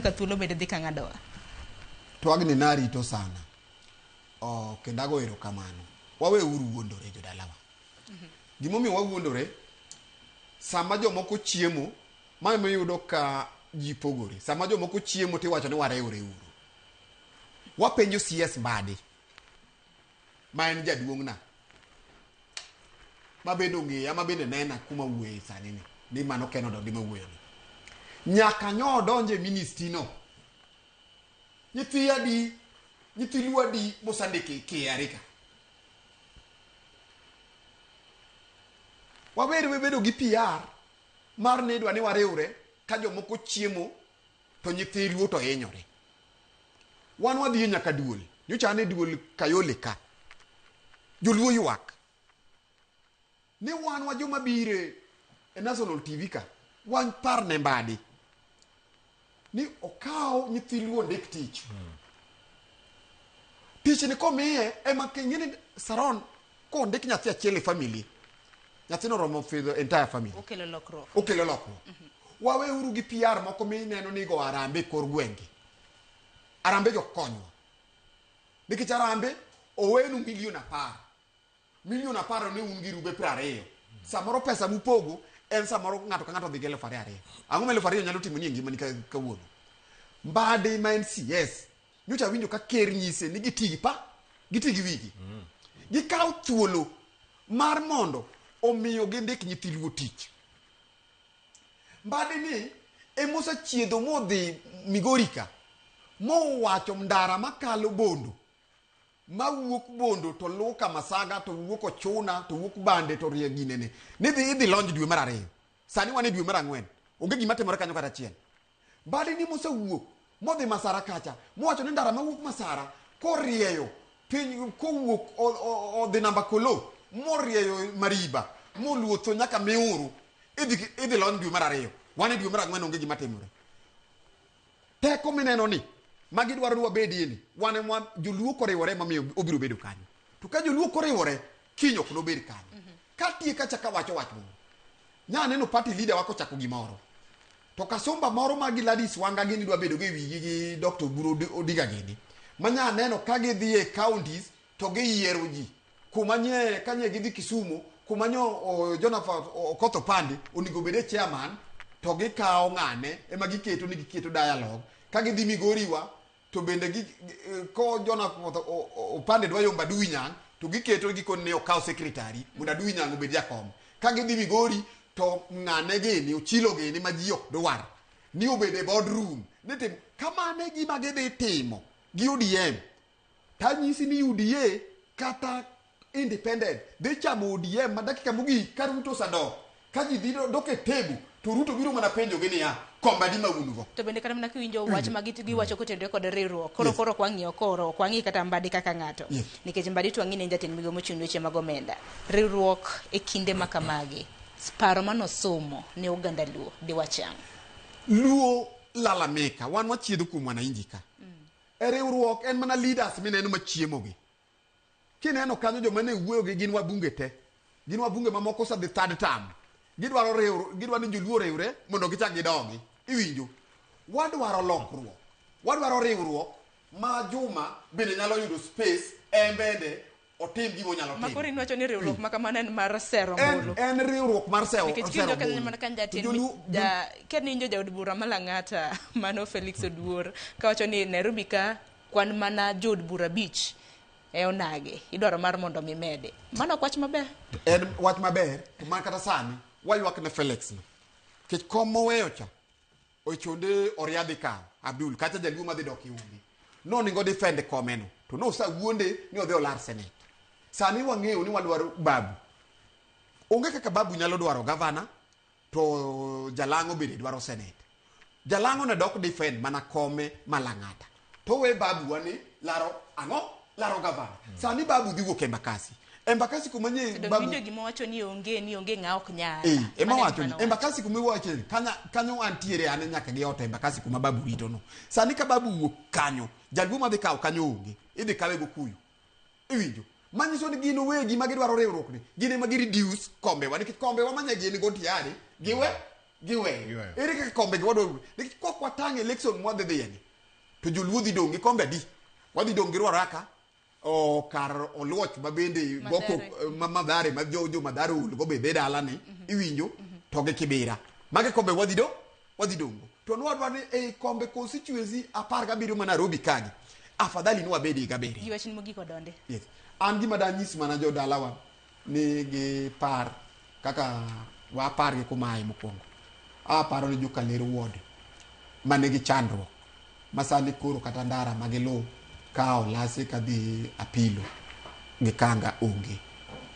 Ka thuolo bende dhi ka ng'adowa. Twagni narito sana. Oh, kendo ago erokamano. Wawe uru wuondore jodalawa. Gimomiyo wawuondore, sama jomoko chiemo, ma ema iyudo ka ji pogore. Sama jomoko chiemo tiwacho ni warewre uru. Wapenjo CS Mbadi, ma en jaduong'na, ma bende ong'eya, ma bende nena kuma wuoye sani ni, ni mano Ken Odondi ma wuoyo ni. Nyaka nyo odonje ministry no. Nyithi adi, nyithi Luo adi mosandiki KRA ka? Wawer webedo gi PR mar ni idwa ni wariwre ka jomoko chiemo to nyithi Luo to hinyore. Wan wadhi nyaka duol. Nyocha an e duol Kayole ka. Joluo ywak. Ni wan wa joma bire e National TV ka, wan par ne Mbadi. Ni okaw nyithi Luo ndik tich. Tich ni komiye ema ing'eni Saron kondik nyathi achiel e family, nyathino oromo pidho entire family. Okelo lokruok. Okelo lokruok. Waweuru gi PR moko mineno ni igo arambe e kor gwenge. Arambe gi ok konywa. Nikech arambe owenu milion 10. Milion 10 ne un gi rube 20. Samoro pesa mupogo en samoro ng'ato ka ng'ato dhi gi 2000 ariyo. Ang'o ma 2000 nyalo timoni e ngimani kawuono? Mbadi ma en CS, nyocha awinjo ka ker nyise ni giti gi pa, giti gi wigi. Gikaw thuolo mar mondo omiyo gindik nyithi Luo tich. Mbadi ni emosechiedho modhi Migori ka, mowacho ndara makalo Bondo, mawuok Bondo to luwo Kamasaga to wuok Ochuna to wuok Bande to rie ginene. Ni idhi lonj dwe mar 2. Sani wan e dwe mar 4. Onge gima timore kanyo kata achiel. Mbadi ni mosewuok modhi Masara kacha, mowacho ni ndara mawuok Masara korieyo piny kowuok odhi namba Kolo morieyo Mariba moluotho nyaka Miuru idhi lony dwe mar 2. Wan e dwe mar 4 onge gima timore. Teko mineno ni magi dwaro ni wabedie ni wan ema joluo koriwore ema miyo obiro bedo kanyo. To ka joluo koriwore kiny ok nobed kanyo. Ka tie kacha ka wacho wach moro. Nya neno party leader wako chako gimoro. To kasumba moro ma Gladys Wanga gini dwa bedo go e wigi gi Dr. Oburu Odinga gini. Ma nya neno ka gidhi e counties to giyiero ji. Kuma nye kanye gidhi Kisumu, kuma nyo Jonathan Okoth Opande onego obed e chairman to gikawo ng'ane ema giketo ni giketo dialogue. Ka gidhi Migori wa to bende gi, ko Jonathan Opande dwa yombo Adui Nyang' to giketo gikoni ni okaw secretary mondo Adui Nyang' obed jakom. Ka gidhi Migori to ng'ane gini, Ochilo gini ma ji ok dwar ni obed e boardroom. Ni timo kamano e gima gidhi timo gi ODM. Tanyisi ni UDA kata independent dhi chamo ODM ma dakika mogik ka Ruto osedok ka ji dhi dok e table to Ruto biro mana penjogi niya kombe adi ma un go. To bende kata mana kiwinjo wach ma giwacho kotenore kod riwruok koro koro ok wang'iyo koro ok wang'i kata Mbadi kaka ng'ato nikech Mbadi to wang'i ni en jatend migawo mochung' ne weche mag omenda. Riwruok e kinde ma kamagi paro manosumo ne oganda Luo diwach ang'o? Luo lalamika wan wachiedho kuom wananchi ka. E riwruok en mana leaders mineno machiemo gi. Kineno kanyo joma ne wuoyo gi gin wabunge te. Gin wabunge mamoko osedhi third term. Gidwaro riwru, gidwaro ni joluo oriwre mondo gichak gidogi. Iwinjo? Wadwaro lokruok. Wadwaro riwruok ma Juma bende nyalo yudo space en bende otim gima onyalo Ma timo. koro inwacho ni riwruok ma kamano en mar sero En, ombulu. en riwruok mar sero, Nikech sero kiwinjo kanyo ombulu. mana ka To jatend joluo, ja ka ninjo jaod bura ma Lang'ata mano Felix Oduor kawacho ni Nairobi ka kwan mana jood bura 5 e onagi idwaro mar mondo mi mede. Mano ok wach maber. En wach maber to man kata sani waywak ne Felix no. Nikech kom moweyo cha ochonde Oriadhi kawo Abdul kacha jaluo madhi dok iungi. Noningo defend komeno to nosawuonde ni odhi olar Senate. Sani wang'eyo ni wadwaro Babu. Onge kaka Babu nyalo dwaro gavana to Jalang'o bende dwaro Senate. Jalang'o ne dok defend mana kome ma Lang'ata. To we Babu wani laro ang'o? Laro gavana. Sani Babu dhi wuok Embakasi. Embakasi kuma nye To Babu winjo gima wacho ni onge ni onge ng'a ok nyal. Ema Mano e wacho gima ni nowacho. Embakasi kuma iwache ni kanya kanyo antiere an nyaka gi ot Embakasi kuma Babu rito no. Sani ka Babu wuok kanyo, jaluo madhi kawo kanyo onge. Idhi kawe gokuyu. Iwinjo? Manyiso ni gin owegi ma gidwaro riwruok ni gin ema gi reduce kombewa nikech kombewa manye gin go tayari giwe Giweyo. Giweyo. Ere kaka kombe gi wadwa nikech kok watang' election mwadhi dhiye ni to joluo dhi dong' gi kombe adi? Wadhi dong' gi Ruaraka o kar Oluoch ma bende goko ma Mathare ma jo jo Mathare ool go be dhi dala ni iwinjo to gi Kibera. Magi kombe wadhi do wadhi dong' go. To nwadwa ni ei kombe constituency 17 ma Nairobi kagi afadhali ni wabed gi abiriyo. Gi wachni mogik odonde. Yes. An gima danyis mana jodalawa ni gipar kaka wapar gi kumaye mokwongo. Aparo ni Jokaler ward manigi chandruok ma sani koro kata ndara ma giluw ka olasi kadhi Apilo gi Kanga onge.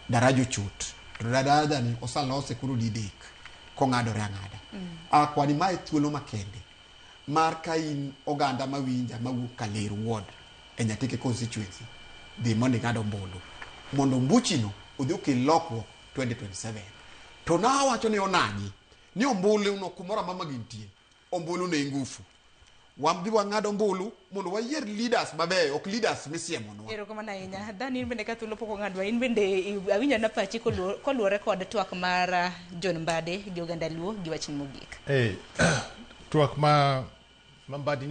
Daraja ochot. To daraja ni osalose koro didek kong'adore ang'ada. Akwani mae thuolo makende mar ka in oganda mawinja mawuok Kaler ward e Nyatike constituency dhi mondo ing'ad ombulu mondo ombuchino odhi okel lokruok 2027. To nawacho ni onagi ni ombulu no kumoro amora ma gintie ombulu ne ngufu. Wadhi wang'ad ombulu mondo wayier leaders mabeyo ok leaders misiemonwa. Erokamano ahinya. Dhani in bende ka thuolo pok ong'adwa, in bende awinjo na pachi koluwore kod twak mar John Mbadi gi oganda Luo gi wachni mogik. Eh, twak ma Mbadi.